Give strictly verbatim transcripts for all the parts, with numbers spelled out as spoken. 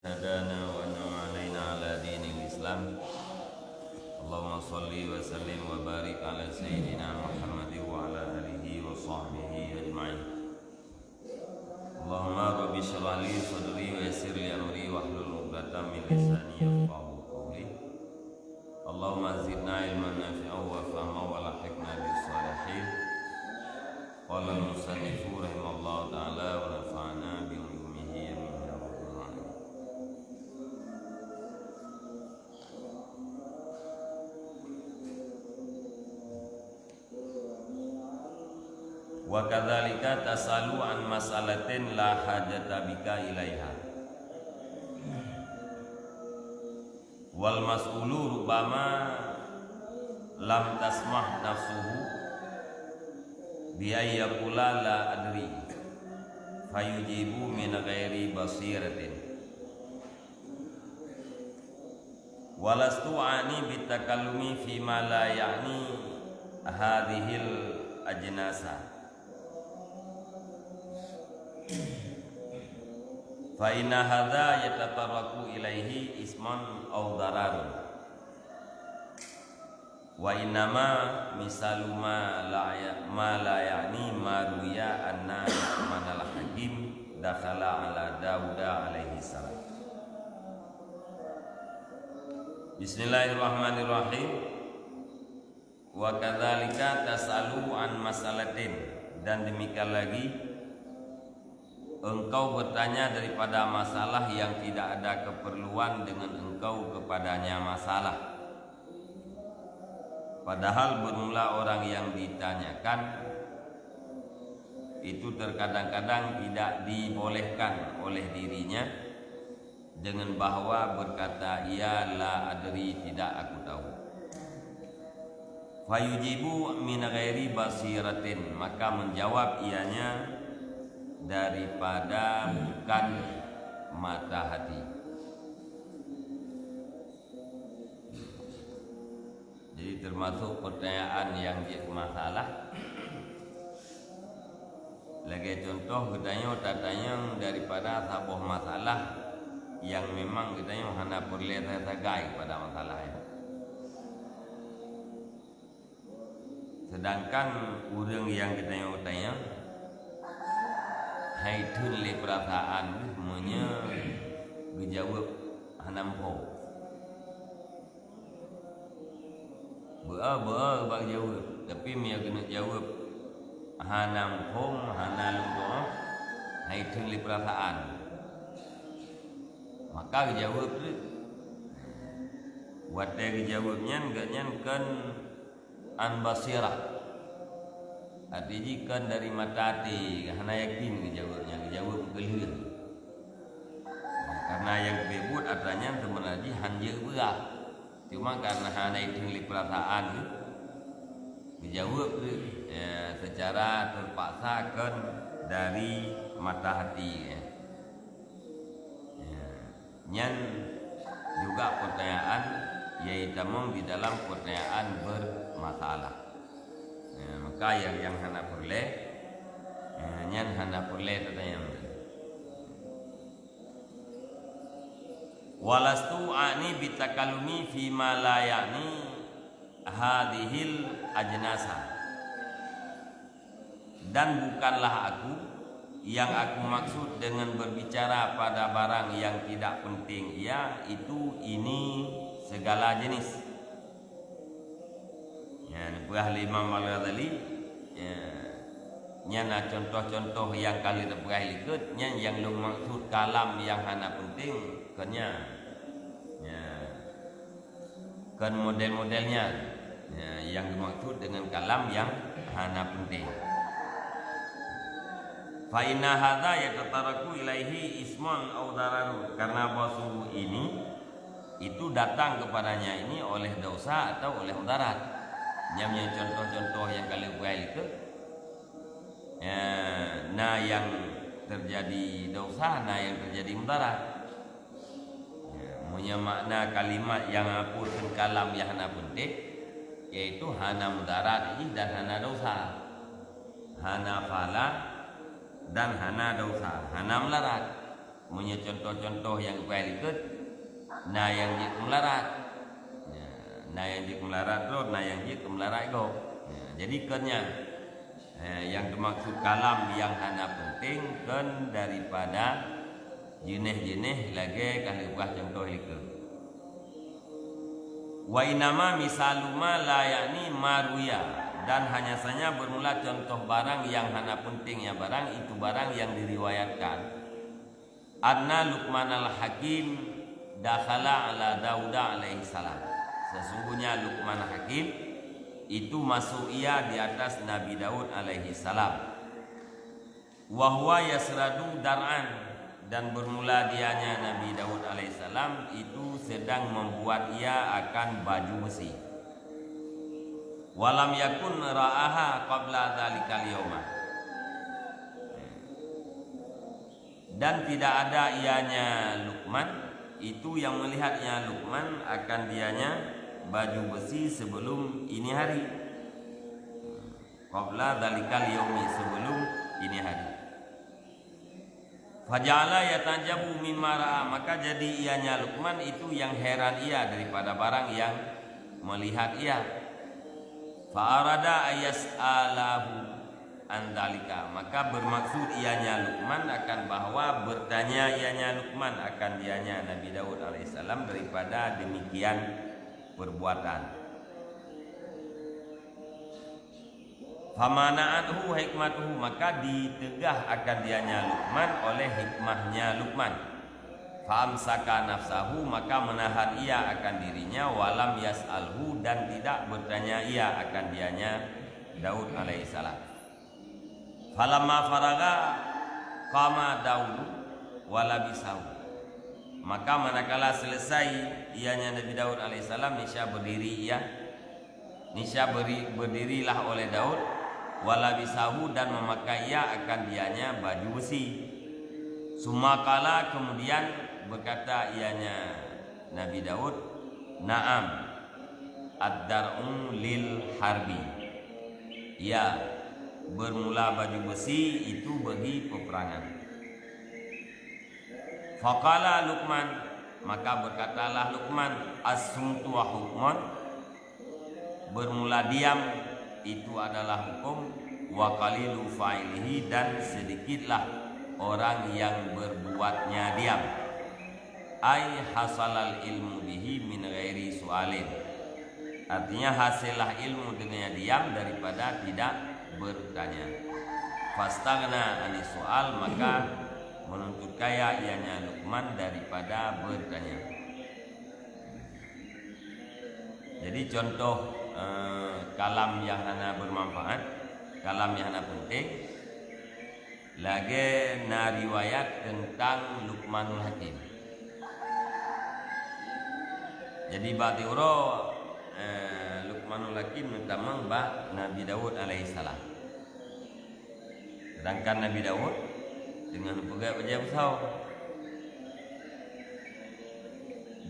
هدانا وأنعم علينا على دين الإسلام. اللهم صل وسلم وبارك على سيدنا محمد وعلى آله وصحبه أجمعين. اللهم رب اشرح لي صدري ويسر لي أمري واحلل عقدة من لساني يفقهوا قولي. اللهم زدنا علما نافعا وفهما وألحقنا بالصالحين. قال المصنف رحمه الله تعالى ونفعنا بعلومه آمين يا رب العالمين. وكذلك تسأل عن مسألة لا حاجة بك إليها. والمسؤول ربما لم تسمح نفسه بأن يقول لا أدري، فيجيب من غير بصيرة. ولست أعني بالتكلم فيما لا يعني هذه الأجناس، فإن هذا يتطرق إليه إثم أو ضرر. وإنما مثال ما لا ي-، ما لا يعني ما روي أن لقمان الحكيم دخل على داود عليه السلام. Bismillahirrahmanirrahim. Wa kadzalika tas'alu an mas'alatin, dan demikian lagi engkau bertanya daripada masalah yang tidak ada keperluan dengan engkau kepadanya masalah. Padahal bermula orang yang ditanyakan itu terkadang-kadang tidak dibolehkan oleh dirinya dengan bahwa berkata ia, "La adri, tidak aku tahu." Fayujibu min ghairi basiratin, maka menjawab ianya daripada bukan mata hati. Jadi termasuk pertanyaan yang jeuet masalah. Lagée contoh geutanyoe tatanyong daripada saboh masalah yang memang geutanyoe hana peureulée sagai pada masalah nyan. Sedangkan ureuëng nyang geutanyoe tanyong hai theun lé peurasaan meunyoe geujaweueb hana muphom. Beu-a, beu-a bak jaweueb, tapi meunyoe keuneuk jaweueb hana muphom, hana leumoh, hai theun lé peurasaan, maka geujaweueb teuk. Watée geujaweueb nyan, gobnyan kon an basirah. Arti jih kon dari mata até, hana yakin geujaweueb nyan, geujaweueb meukeulheueh. Karena nyang geupeubuet atra nyan seubeuna jih han jeuet beurah. Cuma karena hana itong lé peurasaan, geujaweueb, ya, secara terpaksa kon dari mata hati, ya. Ya. Nyan juga pertanyaan nyang tamong di dalam pertanyaan bermasalah. Ya, maka nyang, nyang hana peureulée, ya, nyan hana peureulée tatanyong. Walastu a'ni bitakalumi fima la ya'ni hadhil ajnasa. Dan bukanlah aku yang aku maksud dengan berbicara pada barang yang tidak penting, yaitu ini segala jenis. Nyan peugah lé Imam Al-Ghazali, ya, nyan na contoh-contoh nyang ka lheueh teupeugah likot, nyan nyang lôn maksud kalam nyang hana penting, kon nyan. Ya. Kon model-model nyan. Ya, nyang dimaksud dengan kalam nyang hana penting. Fa inna hadza yatataraku ilaihi ismun au dararun. Karena bahwa sungguh ini itu datang kepadanya ini oleh dosa atau oleh mudarat. Nyan nyang contoh-contoh nyang ka lheueh peugah likot. Ya, na nyang terjadi dosa, na nyang terjadi mudarat. Ya, meunyoe makna kalimat nyang hapus kalam nyang hana penting, yaitu hana mudarat jih dan hana dosa. Hana fala dan hana dosa, hana mudarat. Meunyoe contoh-contoh nyang geupeugah likot, na nyang jeuet keu meularat. Ya, na nyang jeuet keu meularat droe, na nyang jeuet keu meularat gob. Ya, jadi kon nyan, eh, nyang teumaksud kalam nyang hana peunteng kon daripada jeuneh-jeuneh lagée ka lheueh peugah contoh likot. Wa innama misalu ma la yakni ma ruya, dan hanya saja bermula contoh barang yang hana penting ya barang itu barang yang diriwayatkan. Anna Luqman al-Hakim dakhala ala Dauda alaihi salam. Sesungguhnya Luqman Hakim itu masuk ia di atas Nabi Daud alaihi salam. Wa huwa yasradu dar'an, dan bermula dianya Nabi Daud alaihissalam itu sedang membuat ia akan baju besi. Walam yakun ra'aha qabla dzalikal yauma. Dan tidak ada ianya Luqman itu yang melihatnya Luqman akan dianya baju besi sebelum ini hari. Qabla dzalikal yaumi, sebelum ini hari. Faja'ala yatajabu mimma ra'a, maka jadi ianya Luqman itu yang heran ia daripada barang yang melihat ia. Fa arada ayas'alahu an dzalika, maka bermaksud ianya Luqman akan bahwa bertanya ianya Luqman akan dianya Nabi Daud alaihissalam daripada demikian perbuatan. Famana'athu hikmatuhu, maka diteugah akan dianya Luqman oleh hikmahnya Luqman. Faamsaka nafsahu, maka menahan ia akan dirinya, walam yas'alhu, dan tidak bertanya ia akan dianya Daud alaihissalam. Falamma faraga qama Daudu wa labisahu. Maka manakala selesai ianya Nabi Daud alaihissalam, nisya berdiri ia, nisya beri, berdirilah oleh Daud, wa labisahu, dan memakai ia akan dianya baju besi. Summa qala, kemudian berkata ianya Nabi Daud, "Na'am, ad-dar'u lil harbi." Ya, bermula baju besi itu bagi peperangan. Faqala Luqman, maka berkatalah Luqman, "As-sumtu wa hukmun." Bermula diam itu adalah hukum, wa qalilu fa'ilihi, dan sedikitlah orang yang berbuatnya diam. Ai hasalal ilmu bihi min ghairi su'alin. Artinya, hasillah ilmu dengan diam daripada tidak bertanya. Fastaghna anis su'al, maka menuntut kaya ianya Luqman daripada bertanya. Jadi contoh, eh, kalam yang hana bermanfaat, kalam yang hana penting, lagée na riwayat tentang Luqmanul Hakim. Jadi bak uroe, eh, Luqmanul Hakim neutamong bak Nabi Daud alaihissalam. Sedangkan Nabi Daud teungoh neupeugét bajée busoe.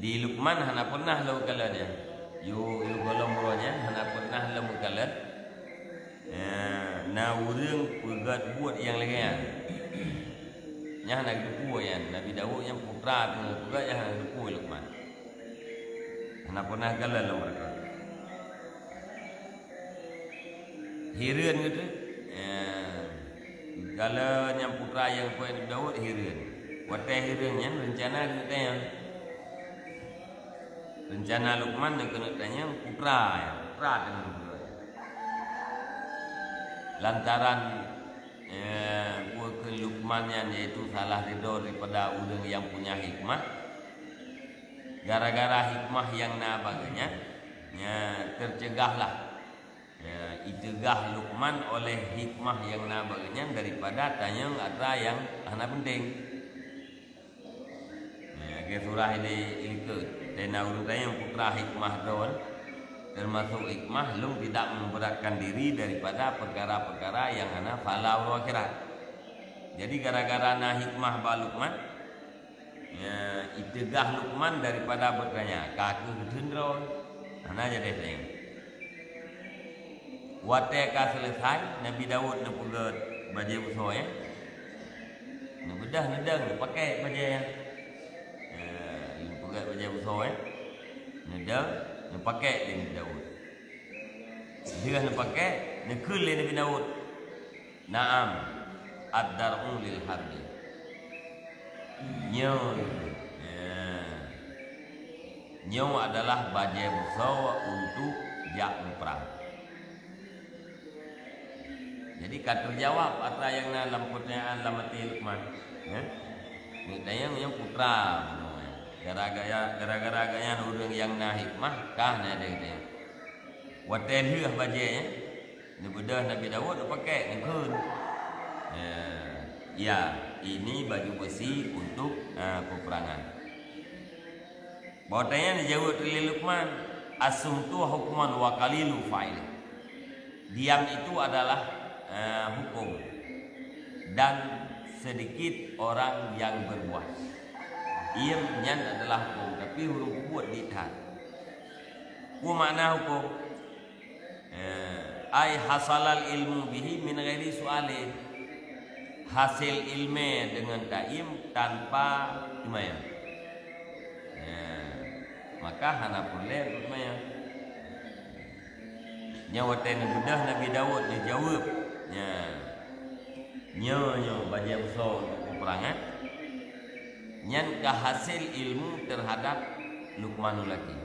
Di Luqman hana pernah lom kalon nyan. Yue, yue gohlom uroe nyan hana pernah lom kalon. Eh, na ureuëng peugét buet nyang lagée nyan. Nyan hana geuteupeue nyan. Nabi Daud nyang putra teungoh peugét nyan hana geuteupeue Luqman. Hana pernah kalon lom meureuka. Hireuen geutu. Eh, gala nyang putra nyang keu Daud hireuen. Watée hireuen nyan reuncana keuneuk tanyong. Reuncana Luqman keuneuk tanyong putra, putra teungoh. Lantaran, eh, buet keu Luqman nyan yaitu salah ridho daripada ureuëng nyang punya hikmah. Gara-gara hikmah nyang na bak geuhnyan, nya teuceugahlah. Ya, iteugah Luqman oleh hikmah nyang na bak geuhnyan daripada tanyong atra nyang hana penting. Ya, lagée surah ini ikut. Tena ureuëng tanyong putra hikmah don, termasuk hikmah lom tidak memberatkan diri daripada perkara-perkara nyang hana pahala uroe akhirat. Jadi gara-gara na hikmah bak Luqman, ya, iteugah Luqman daripada bertanya, ka keuh geutheun droe, hana jadi tanyong. Watée ka selesai, Nabi Daud neupeugét bajée busoe, ya. Neubeudoh, neudong, neupakèk bajèe nyan. Eh, neupeugèt bajèe busoe, eh. Neudong, neupakèk lé Nabi Daud. Lheueh neupakèk, neukheun lé Nabi Daud. Naam, ad-dar'u lil harbi. Nyoe, ya. Nyoe adalah bajèe busoe untuk jak muprang. Jadi ka teujawab atra nyang na lam peutanyaan lam até Luqman, ya. Neutanyong nyang putra bunoe. Gara-gara, gara-gara gobnyan ureueng nyang na hikmah, ka na deh geutanyoe. Watèe lheueh bajèe nyan, neubeudoh Nabi Daud, neupakèk, neukheun. Ya, ya, ini baju besi untuk, eh, peperangan. Bahwa tanya dijawab oleh Luqman, "As-sumtu hukman wa qalilu fa'il." Diam itu adalah, eh, hukum dan sedikit orang yang berbuat. Diem nyan adalah hukum, tapi ureueng peubuet di that. Peue makna hukum? Eh, ai hasalal ilmu bihi min ghairi su'alin. Hasil ilmu dengan taim tanpa teumanyong. Eh, maka hana peureulèe teumanyong. Nyan watèe neubeudoh Nabi Daud neujaweueb. Nyan. Nyoe, nyoe bajèe busoe untuk peperangan. Nyan ka hasil ilmu terhadap Luqmanul Hakim.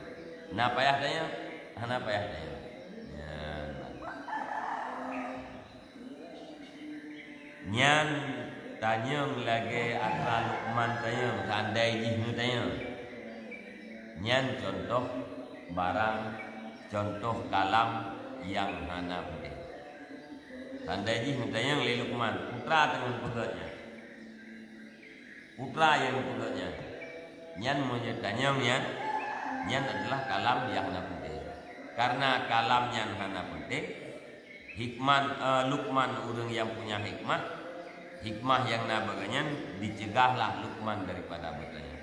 Na payah tanyong? Hana payah tanyong. Nyan. Nyan tanyong lagèe atra Luqman tanyong, seandai jih neutanyong. Nyan contoh barang, contoh kalam nyang hana penting. Seandai jih neutanyong lé Luqman, putra teungoh peugèt nyan. Putra nyang geupeugèt nyan. Nyan meunyoe tanyong nyan, nyan adalah kalam nyang hana penting. Karena kalam nyan hana penting, hikmah, eh, Luqman ureueng nyang punya hikmah, hikmah nyang na bak gobnyan, dicegahlah Luqman daripada bertanya.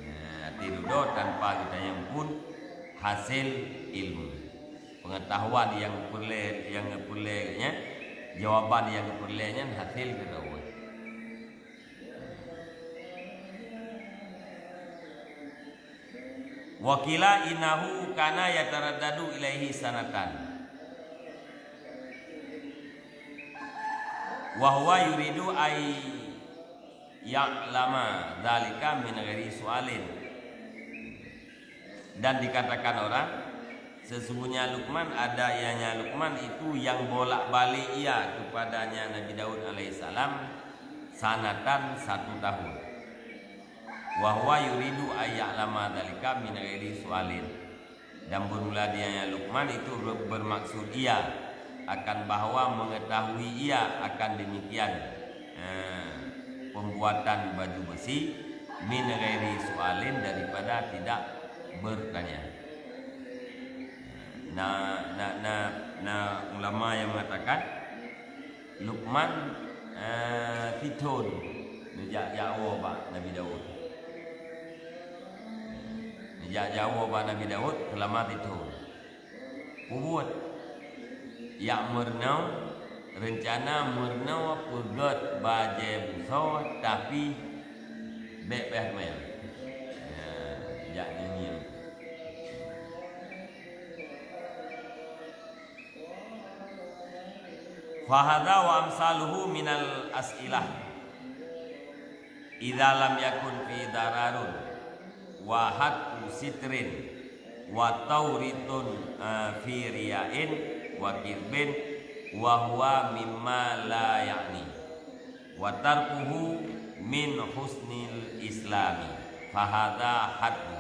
Nah, arti dudoe tanpa geutanyong pun hasil ilmu. Pengetahuan nyang geupeureulèe, nyang geupeureulèe nyan, jawaban nyang geupeureulèe nyan hasil keudroe. Wa qila innahu kana yataraddadu ilaihi sanatan. Wa huwa yuridu ay ya'lama dzalika min ghairi su'alin. Dan dikatakan orang, sesungguhnya Luqman ada ianya Luqman itu yang bolak-balik ia kepadanya Nabi Daud alaihissalam sanatan satu tahun. Wa huwa yuridu ay ya'lama dzalika min ghairi su'alin. Dan bermula dianya Luqman itu ber-, bermaksud ia akan bahwa mengetahui ia akan demikian, eh, pembuatan baju besi min ghairi su'alin daripada tidak bertanya. Na, na, na, na ulama yang mengatakan Luqman, eh, sithon neujak jawoe bak Nabi Daud. Neujak jawoe bak Nabi Daud seulama sithon. Peubuet jak meurunoe, reuncana meurunoe peugèt bajèe busoe, tapi bèk payah teumanyong. Ya, jak nyanyi. Fahadza wa amsaluhu minal as'ilah idza lam yakun fi dararun wa hatku sitrin wa tauritun, eh, fi riyain wa kirbin wa huwa mimma la ya'ni wa tarkuhu min husnil islami, fahadza haddu.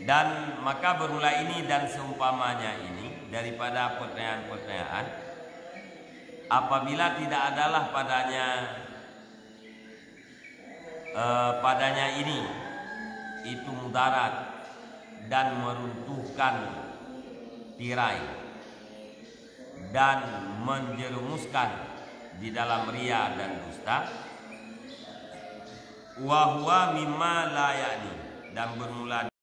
Dan maka bermula ini dan seumpamanya ini daripada pertanyaan-pertanyaan, apabila tidak adalah padanya, eh, padanya ini, itu mudarat dan meruntuhkan tirai dan menjerumuskan di dalam ria dan dusta, wa huwa mimma la ya'ni, dan bermula